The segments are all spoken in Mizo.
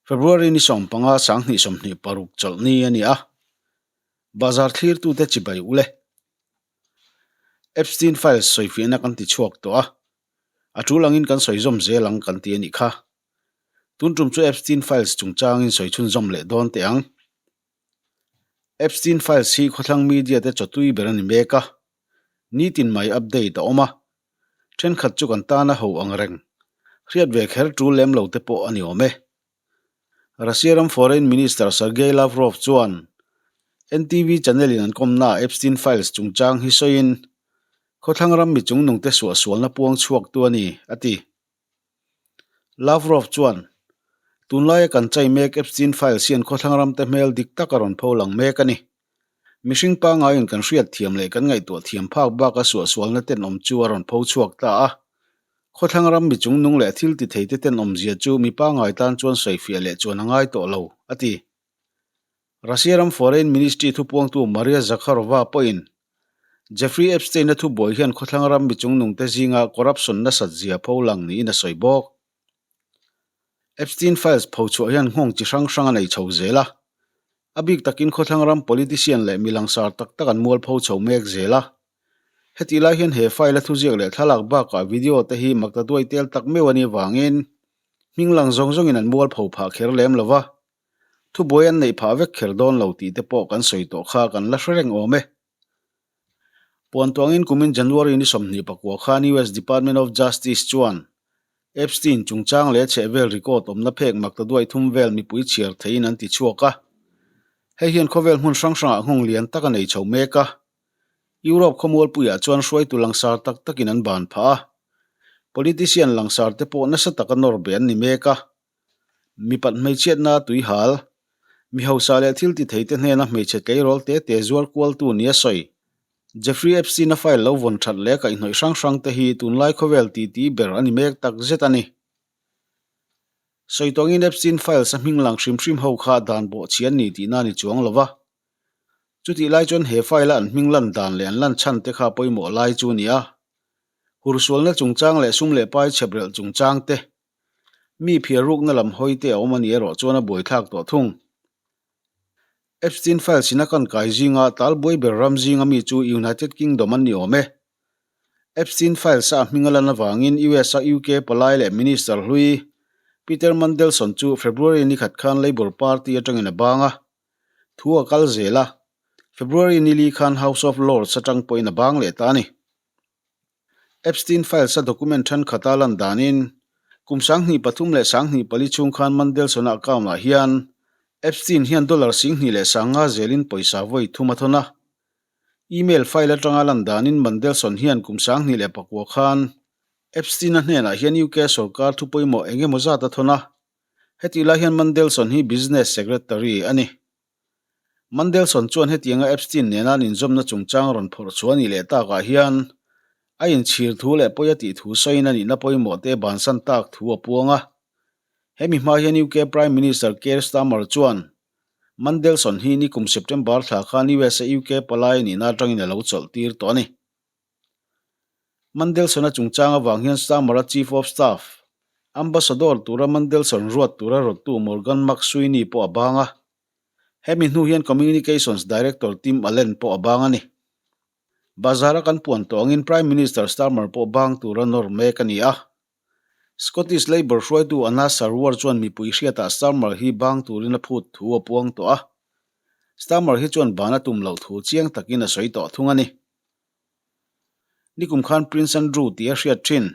February ni 15 2026 chawlhni a ni a, Bazar thlirtute chibai ule. Epstein Files sawifiahna kan ti chhuak tawh a, a tul angin kan sawi zawm zel ang kan ti a nih kha. Tun tum chu Epstein Files chungchangin sawi chhunzawm leh dawn teh ang. Epstein Files hi khawthlang media te chawtui ber a ni mek a, nitin mai update a awm a, thenkhat chu kan tana ho ang reng, hriat ve kher tul lem lo te pawh a ni awm e. Russia ram Foreign Minister Sergei Lavrov chuan NTV channel in an kawmnaah Epstein Files chungchang hi sawiin, Khawthlang ram mi chungnungte suahsualna puang chhuaktu a ni, a ti. Lavrov chuan, Tunlaia kan chai mek Epstein Files hian khawthlang ramte hmel dik tak a rawn pho lang mek a ni. Mihring pangaiin kan hriat thiam leh kan ngaihtuah thiam phak baka suahsualna tenawm chu a rawn pho chhuak ta a. Khawthlang ram mi chungnung leh thil ti theite tenawmzia chu mi pangai tan chuan sawifiah leh chuan a ngai tawh lo, a ti. Russia ram Foreign Ministry thupuangtu Maria Zakharova pawhin Jeffrey Epstein-a thubuai hian khawthlang ram mi chungnungte zinga corruption nasat zia pho lang niin a sawi bawk. Epstein Files phochhuah hian nghawng chi hrang hrang a nei chho zel a. A bik takin khawthlang ram politician leh mi langsar tak tak an mualpho chho mek zel a. Hetih lai hian he file-a thuziak leh thlalak bakah video te hi makta duai tel tak meuh a nih avangin hming lang zawng zawngin an mualpho phah kher lem lo va. Thubuai an neih phah vek kher dawn lo tih te pawh kan sawi tawh kha kan la hre reng awm e. Puan tuangin kumin January ni 24 khan US Department of Justice chuan Epstein chungchang leh chhehvel record awmna phek makta duai thum vel mipui chhiar theihin an ti chhuak a. Hei hian khawvel hmun hrang hrangah nghawng lian tak a nei chho mek a. Europe khawmualpuiah chuan hruaitu langsar tak takin an ban phah a. Politician langsar te pawh nasa taka nawr be an ni mek a. Mipat hmeichhiatna tuihal, mi hausa leh thil ti theite hnena hmeichhe tleirawl te te zuar kualtu nia sawi. Jeffrey Epstein-a file lo vawn that leh kaihhnawih hrang hrang te hi tunlai khawvel titi ber a ni mek tak zet a ni. Sawi tawngin Epstein files a hming lang hrim hrim ho kha dan bawh chhian ni tihna a ni chuang lo va. Chutih lai chuan he file-a an hming lan dan leh an lan chhan te kha pawimawh lai chu a ni a. Hursualna chungchang leh sum leh pai chheprelh chungchang te Mi phiar rukna lam hawi te a awm a nih erawh chuan a buaithlak tawh thung. Epstein Files in a kan kai zinga talbuai ber ram zinga mi chu United Kingdom an ni awm e. Epstein Files a a hming a lan avangin US a UK palai leh Minister hlui Peter Mandelson chu February ni khat khan Labour Party atangin a bang a, thu a kal zel a, February ni li khan House of Lords atang pawhin a bang leh ta a ni. Epstein Files a document thenkhat a lan danin, kum 2003 leh 24 chhung khan Mandelson-a account-ah hian Epstein hian dollar 25,000 zelin pawisa vawi thum a thawn a. Email file atanga lan danin Mandelson hian kum 2009 khan Epstein-a hnenah hian UK sorkar thu pawimawh eng emaw zat a thawn a. Hetih lai hian Mandelson hi business secretary a ni. Mandelson chuan hetianga Epstein nena an inzawmna chungchang rawn phawrh chhuah a nih leh takah hian a inchhir thu leh pawi a tih thu sawiin a nihna pawimawh te bansan tak thu a puang a. Hemi hma hian UK Prime Minister Keir Starmer chuan Mandelson hi nikum September thla khan US a UK palai a nihna atangin a lo chawlh tir tawh a ni. Mandelson-a chungchang avang hian Starmer-a Chief of Staff, Ambassador tura Mandelson ruat tura rawttu Morgan McSweeney pawh a bang a. Hemi hnu hian Communications Director Tim Allen pawh a bang a ni. Bazar-a kan puan tawh angin Prime Minister Starmer pawh bang tura nawr mek a ni a. Scottish Labour hruaitu Anas Sarwar chuan mipui hriatah Starmer hi bang turin a phut thu a puang tawh a. Starmer hi chuan ban a tum loh thu chiang takin a sawi tawh thung a ni. Nikum khan Prince Andrew tih a hriat thin.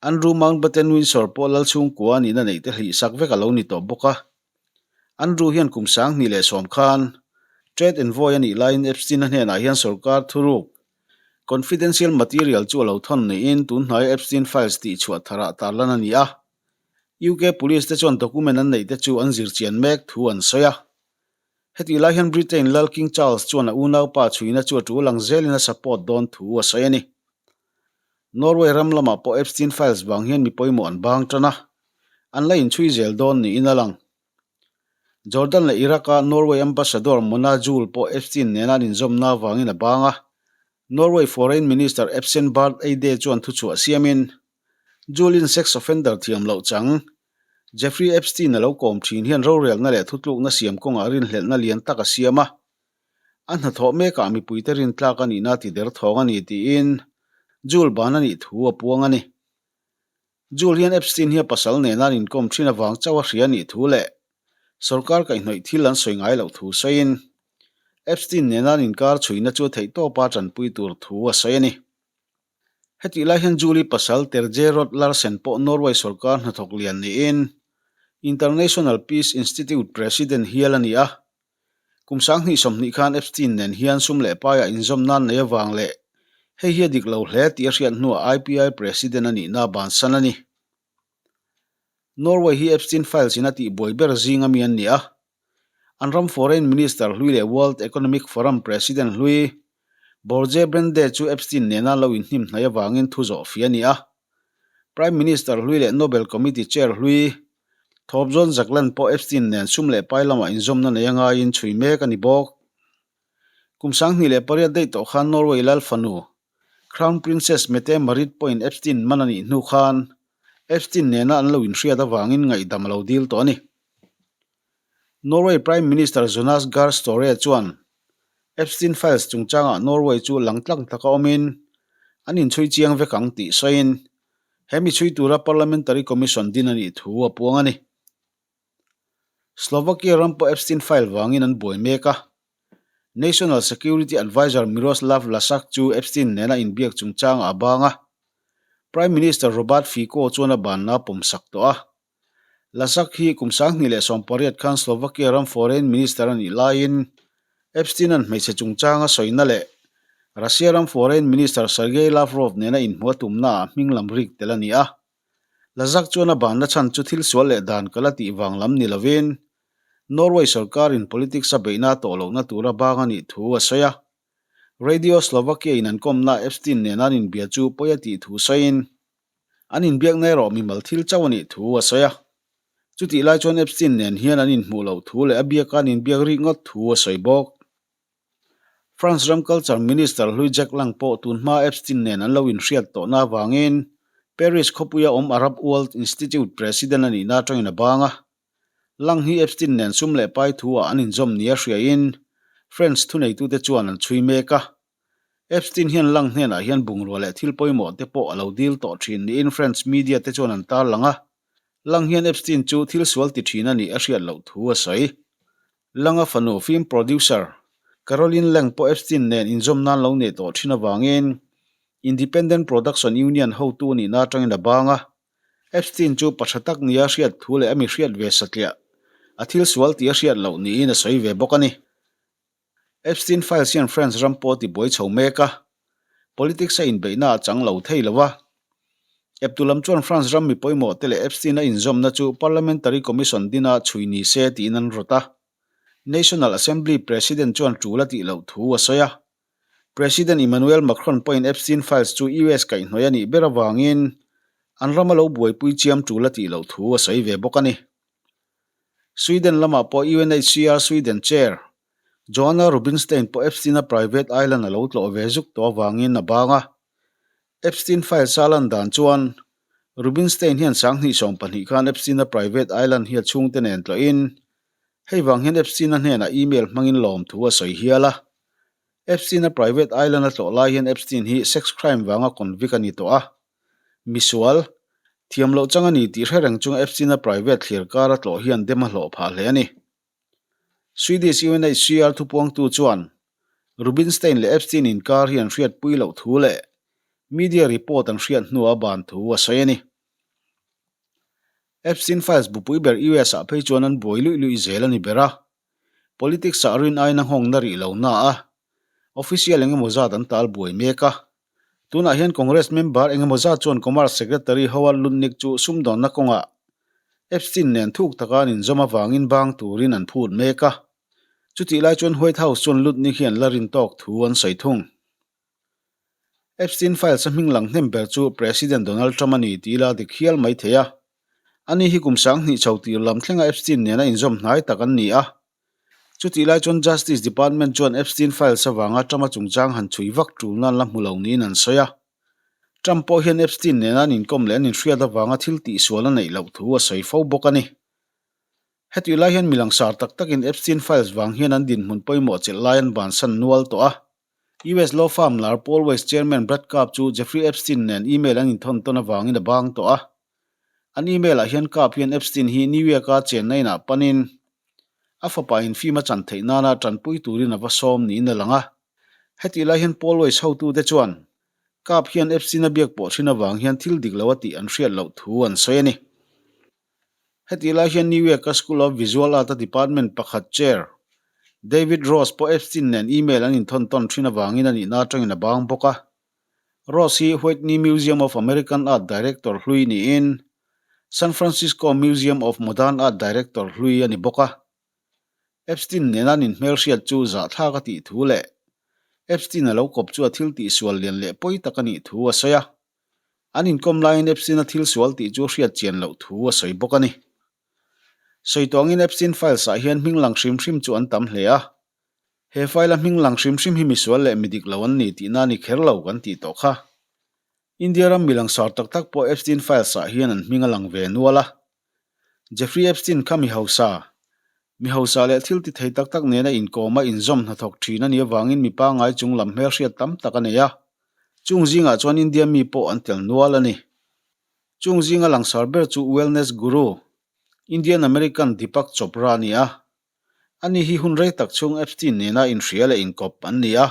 Andrew Mountbatten Windsor pawh lal chhungkua a nihna neih te hlih sak vek a lo ni tawh bawk a. Andrew hian kum 2010 khan Trade Envoy a nih laiin Epstein-a hnenah hian sorkar thuruk, confidential material, chu a lo thawn niin tun hnaia Epstein Files tih chhuah tharah tarlan a ni a. UK Police te chuan document an neih te chu an zirchian mek thu an sawi a. Hetih lai hian Britain lal King Charles chuan a unaupa chhuina chu a tul ang zelin a support dawn thu a sawi a ni. Norway ram lamah pawh Epstein Files vang hian mi pawimawh an bang tan a, an la inchhui zel dawn niin a lang. Jordan leh Iraq-a Norway Ambassador Mona Juul pawh Epstein nena an inzawmna avangin a bang a, Norway Foreign Minister Espen Barth Eide chuan thuchhuah siamin, Juul-in sex offender thiam loh chang. Jeffrey Epstein a lo kawm thin hian rorelna leh thutlukna siam kawngah rinhlelhna lian tak a siam a. A hnathawh mekah mipuite rintlak a nihna ti der thawng a ni tiin Juul ban a nih thu a puang a ni. Juul hian Epstein hi a pasal nena an inkawm thin avang chauh a hria a nih thu leh sorkar kaihhnawih thil an sawi ngai loh thu sawiin Epstein nena an inkar chhuina chu a theihtawpa tanpui tur thu a sawi a ni. Hetih lai hian Julie pasal Terje Rod Larsen pawh Norway sorkar hnathawk lian niin International Peace Institute President hial a ni a. Kum 2020 khan Epstein nen hian sum leh paiah inzawm nan nei avang leh hei hi a dik lo hle tih a hriat hnuah IPI President a nihna bansan a ni. Norway hi Epstein Files in a tihbuai ber zinga mi an ni a. An ram Foreign Minister hlui leh World Economic Forum President hlui Borge Brende chu Epstein nena lo inhnim hnaih avangin thu zawh fih a ni a. Prime Minister hlui leh Nobel Committee Chair hlui Thorbjorn Jagland pawh Epstein nen sum leh pai lamah inzawmna nei a ngaiin chhui mek a ni bawk. Kum 2008 daih tawh khan Norway lal fanu Crown Princess Mette Marit pawhin Epstein man a nih hnu khan Epstein nena an lo inhriat avangin ngaihdam a lo dil tawh a ni. Norway Prime Minister Jonas Gahr Støre chuan Epstein Files chungchangah Norway chu lang tlang taka awmin an inchhui chiang vek ang tih sawiin he mi chhui tura Parliamentary Commission din a nih thu a puang a ni. Slovakia ram pawh Epstein File vangin an buai mek a. National Security Adviser Miroslav Lashak chu Epstein nena inbiak chungchangah a bang a. Prime Minister Robert Fico chuan a banna a pawmsak tawh a. Lashak hi kum 2018 khan Slovakia ram Foreign Minister a nih laiin Epstein-a'n hmeichhe chungchanga sawina leh Russia ram Foreign Minister Sergei Lavrov nena inhmuh a tumnaah hming lam rik tel a ni a. Lazak chuan a banna chhan chu thil sual leh dan kal a tih vang lam ni lovin Norway sorkarin politics a beihna a tawh lohna tura bang a nih thu a sawi a. Radio Slovakia in an kawmna Epstein nena an inbia chu pawi a tih thu sawiin an inbiakna erawh mimal thil chauh a nih thu a sawi a. Chutih lai chuan Epstein nen hian an inhmuh loh thu leh a biaka an inbiak rik ngawt thu a sawi bawk. France ram Culture Minister hlui Jack Lang pawh tun hma Epstein nen an lo inhriat tawhna avangin Paris khawpuia awm Arab World Institute President a nihna atangin a bang a. Lang hi Epstein nen sum leh pai thu-ah an inzawm nia hriain French thuneitute chuan an chhui mek a. Epstein hian Lang hnenah hian bungrua leh thil pawimawh te pawh a lo dil tawh thin niin French media te chuan an tarlang a. Lang hian Epstein chu thil sual ti thin a nih a hriat loh thu a sawi. Langa fanu film producer Caroline Lang pawh Epstein nen inzawm nan lo nei tawh thin avangin Independent Production Union hotu nihna atangin a bang a. Epstein chu pa tha tak nia hriat thu leh a mi hriat ve satliah a thil sual tih a hriat loh niin a sawi ve bawk a ni. Epstein Files hian France ram pawh a tibuai chho mek a, politics a inbeihna a chang lo thei lo a. Eptu lam chuan France ram mi pawimawh te leh Epstein a inzawmna chu Parliamentary Commission dina chhui ni se tiin an rawt a. National Assembly President chuan tul a tih loh thu a sawi a. President Emmanuel Macron pawhin Epstein Files chu US kaihhnawih a nih ber avangin an rama lo buaipui chiam tul a tih loh thu a sawi ve bawk a ni. Sweden lamah pawh UNHCR Sweden Chair, Johanna Rubinstein pawh Epstein-a private island a lo tlawh ve zuk tawh avangin a bang a. Epstein files a lan dan chuan Rubinstein hian 2012 khan Epstein-a private island hi a chhungte nen tlawhin hei vang hian Epstein-a hnenah email hmangin lawmthu a sawi hial a. Epstein-a private island a tlawh lai hian Epstein hi sex crime vanga convict a ni tawh a. Misual, thiam loh chang a ni tih hre reng chunga Epstein-a private thlir kar a tlawh hian dem a hlawh phah hle a ni. Swedish UNHCR thupuangtu chuan Rubinstein leh Epstein inkar hi an hriatpui loh thu leh media report an hriat hnuah a ban thu a sawi a ni. Epstein Files bupui ber US-ah phei chuan an buai luih luih zel a ni ber a. Politics-ah rin aiin a nghawngna rih lo na a, official eng emaw zat an tal buai mek a. Tunah hian Congress member eng emaw zat chuan Commerce Secretary Howard Lutnick chu sumdawnna kawngah Epstein nen thuk taka an inzawm avangin bang turin an phut mek a. Chutih lai chuan White House chuan Lutnick hi an la rin tawk thu an sawi thung. Epstein Files a hming lang hnem ber chu President Donald Trump a ni tih ila dik hial mai thei a. Ani hi kum 2000 chho tir lam thlenga Epstein nena inzawm hnai tak an ni a. Chutih lai chuan Justice Department chuan Epstein Files avanga Trump-a chungchang han chhui vak tul nan la hmu lo niin an sawi a. Trump pawh hian Epstein nena an inkawm leh an inhriat avanga thil tihsual a neih loh thu a sawi fo bawk a ni. Hetih lai hian mi langsar tak takin Epstein Files vang hian an dinhmun pawimawh chelh lai an bansan nual tawh a. US law firm lar Paul Weiss chairman Brad Karp chu Jeffrey Epstein nen email an inthawn tawn avangin a bang tawh a. An email ah hian Karp hian Epstein hi New York-a chenna inah panin a fapa in film a chan theih nana tanpui turin a va sawm niin a lang a. Hetih lai hian Paul Weiss hotute chuan Karp hian Epstein a biak pawh thin avang hian thil dik lo a tih an hriat loh thu an sawi a ni. Hetih lai hian New York-a School of Visual Art-a department pakhat chair David Ross pawh Epstein nen email an inthawn tawn thin avangin a nihna atangin a bang bawk a. Ross hi Whitney Museum of American Art director hlui niin San Francisco Museum of Modern Art director hlui a ni bawk a. Epstein nena an inhmelhriat chu zahthlak a tih thu leh Epstein a lo kawp chu a thil tihsual lian leh pawi tak a nih thu a sawi a. An inkawm laiin Epstein a thil sual tih chu hriat chian loh thu a sawi bawk a ni. Sawi tawngin Epstein files ah hian hming lang hrim hrim chu an tam hle a. He file a hming lang hrim hrim hi misual leh mi dik lo an ni tihna a ni kher lo kan tih tawh kha. India ram mi langsar tak tak pawh Epstein files ah hian an hming a lang ve nual a. Jeffrey Epstein kha mi hausa, mi hausa leh thil ti thei tak tak nena inkawm a inzawm hnathawk thin a nih avangin mi pangngai chung lam hmelhriat tam tak a nei a. Chung zingah chuan India mi pawh an tel nual a ni. Chung zinga langsar ber chu wellness guru, Indian American Deepak Chopra a ni a. Ani hi hun rei tak chhung Epstein nena inhria leh inkawp an ni a.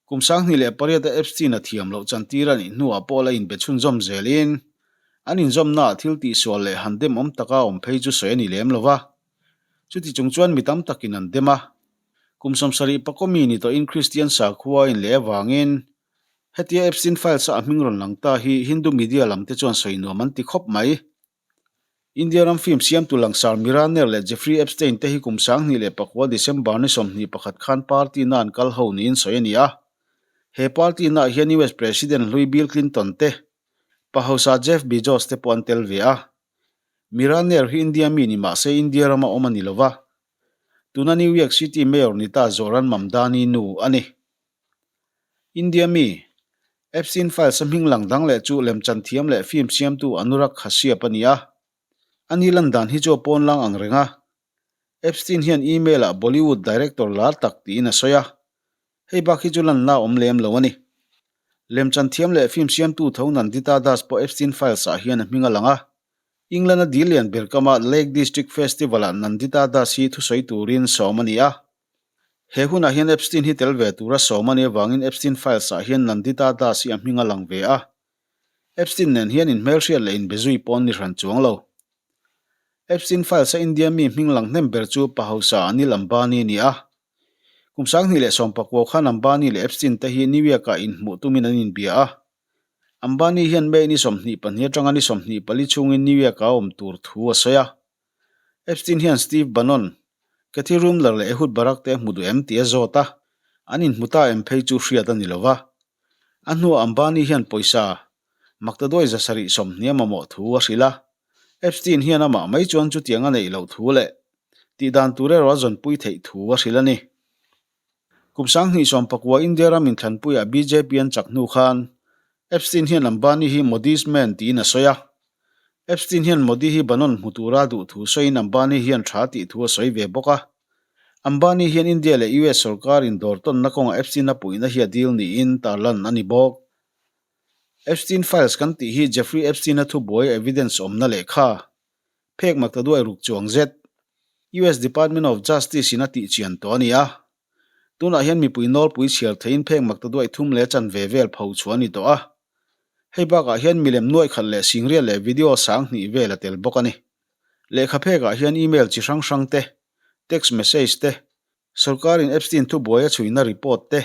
Kum 2008 a Epstein a thiam loh chantir a nih hnuah pawh la inbe chhunzawm zelin an inzawmnaah thil tihsual leh han dem awm taka awm phei chu sawi a ni lem lo va. Chuti chung chuan mi tam takin an dem a. Kum 70 pakaw mi ni tawhin Kristian sakhua a inleh avangin hetia Epstein Files-a a hming rawn lang ta hi Hindu media lamte chuan sawi nuam an ti khawp mai. India ram film siamtu langsar Mira Nair leh Jeffrey Epstein te hi kum 2009 December ni 21 khan party na an kal ho niin sawi a ni a. He party naah hian US President hlui Bill Clinton te, pa hausa Jeff Bezos te pawh an tel ve a. Mira Nair hi India mi ni mah se India rama awm a ni lo va. Tuna New York City Mayor ni ta Zohran Mamdani nu a ni. India mi, Epstein Files a hming lang dang leh chu lemchan thiam leh film siamtu Anurag Kashyap a ni a. Ani lan dan hi chu a pawn lang ang reng a. Epstein hian email ah Bollywood director lar tak tiin a sawi a. Hei bak hi chu lanna a awm lem lo a ni. Lemchan thiam leh film siamtu tho Nandita Das pawh Epstein Files ah hian a hming a lang a. England a dil lian ber kama Lake District Festival ah Nandita Das hi thusawi turin sawm a ni a. He hunah hian Epstein hi tel ve tura sawm a nih avangin Epstein Files ah hian Nandita Das hi a hming a lang ve a. Epstein nen hian inhmelhriat leh inbezui pawh an ni hran chuang lo. Epstein Files a India mi hming lang hnem ber chu pa hausa Anil Ambani a ni a. Kum 2019 khan Ambani leh Epstein te hi New York ah inhmuh tumin an inbia a. Ambani hian May ni 22 atanga ni 24 chhungin New York ah a awm tur thu a sawi a. Epstein hian Steve Bannon, Kathy Ruemmler leh Ehud Barak te a hmu duh em tih a zawt a, an inhmu ta em phei chu hriat a ni lo va. A hnuah Ambani hian pawisa maktaduai 730 a mamawh thu a hrilh a. Epstein hian amah mai chuan chutiang a neih loh thu leh tihdan tur erawh a zawnpui theih thu a hrilh a ni. Kum 2019 India ram inthlanpuiah bjp an chak hnu khan Epstein hian Ambani hi Modi's man tiin a sawi a. Epstein hian Modi hi Bannon hmu tura duh thu sawiin Ambani hian tha tih thu a sawi ve bawk a. Ambani hian India leh US sorkar indawr tawnna kawngah Epstein a puihna hi a dil niin tarlan a ni bawk. Epstein Files kan tih hi Jeffrey Epstein-a thubuai evidence awmna lehkha phek maktaduai ruk chuang zet US Department of Justice in a tih chian tawh a ni a. Tunah hian mipui nawlpui chhiar theiin phek maktaduai thum leh chanve vel pho chhuah a ni tawh a. Hei bakah hian milem nuaih khat leh singriat leh video 2000 vel a tel bawk a ni. Lehkha phekah hian email chi hrang hrang te, text message te, sorkarin Epstein thubuai a chhuina report te,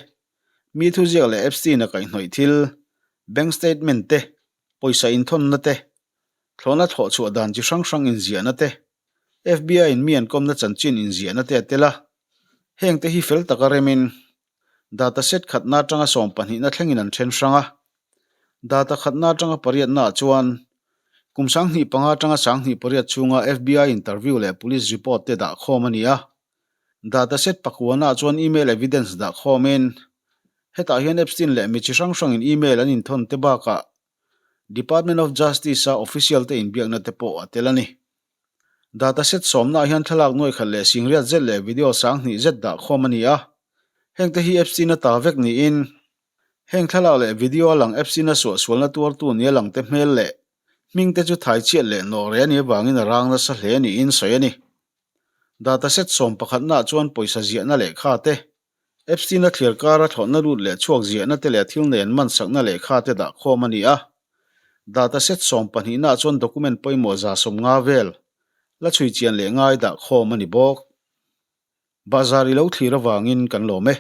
mi thuziak leh Epstein a kaihhnawih thil, bank statement te, pawisa inthawnna te, thlawhna thlawh chhuah dan chi hrang hrang inziahna te, FBI in mi an kawmna chanchin inziahna te a tel a. Heng te hi fel taka remin data set khatna atanga sawmpahnihna thlengin an then hrang a. Data khatna atanga pariatna ah chuan kum 2005 atanga 2008 chhunga FBI interview leh police report te dah khawm a ni a. Data set pakuana ah chuan email evidence dah khawmin hetah hian Epstein leh mi chi hrang hrangin email an inthawn te bakah. Department of Justice-a official-te inbiakna te pawh a tel a ni. Dataset sawmnaah hian thlalak nuai khat leh singriat zet leh video 2000 zet dah khawm a ni a. Hengte hi Epstein-a ta vek niin, heng thlalak leh video-a lang Epstein-a suahsualna tuartu nia langte hmel leh hmingte chu thai chiat leh nawh reh a nih avangin a rang nasa hle niin sawi a ni. Dataset sawm pakhatnaah chuan pawisa ziahna lehkha te, Epstein-a thliar kara thlawhna lut leh chhuak ziahna te leh thil nen mansakna lehkha te dah khawm a ni a. Dataset sawmpahnihnaah chuan document pawimawh 150 vel la chhui chian leh ngai dah khawm a ni bawk. Bahzar i lo thlir avangin kan lawm e.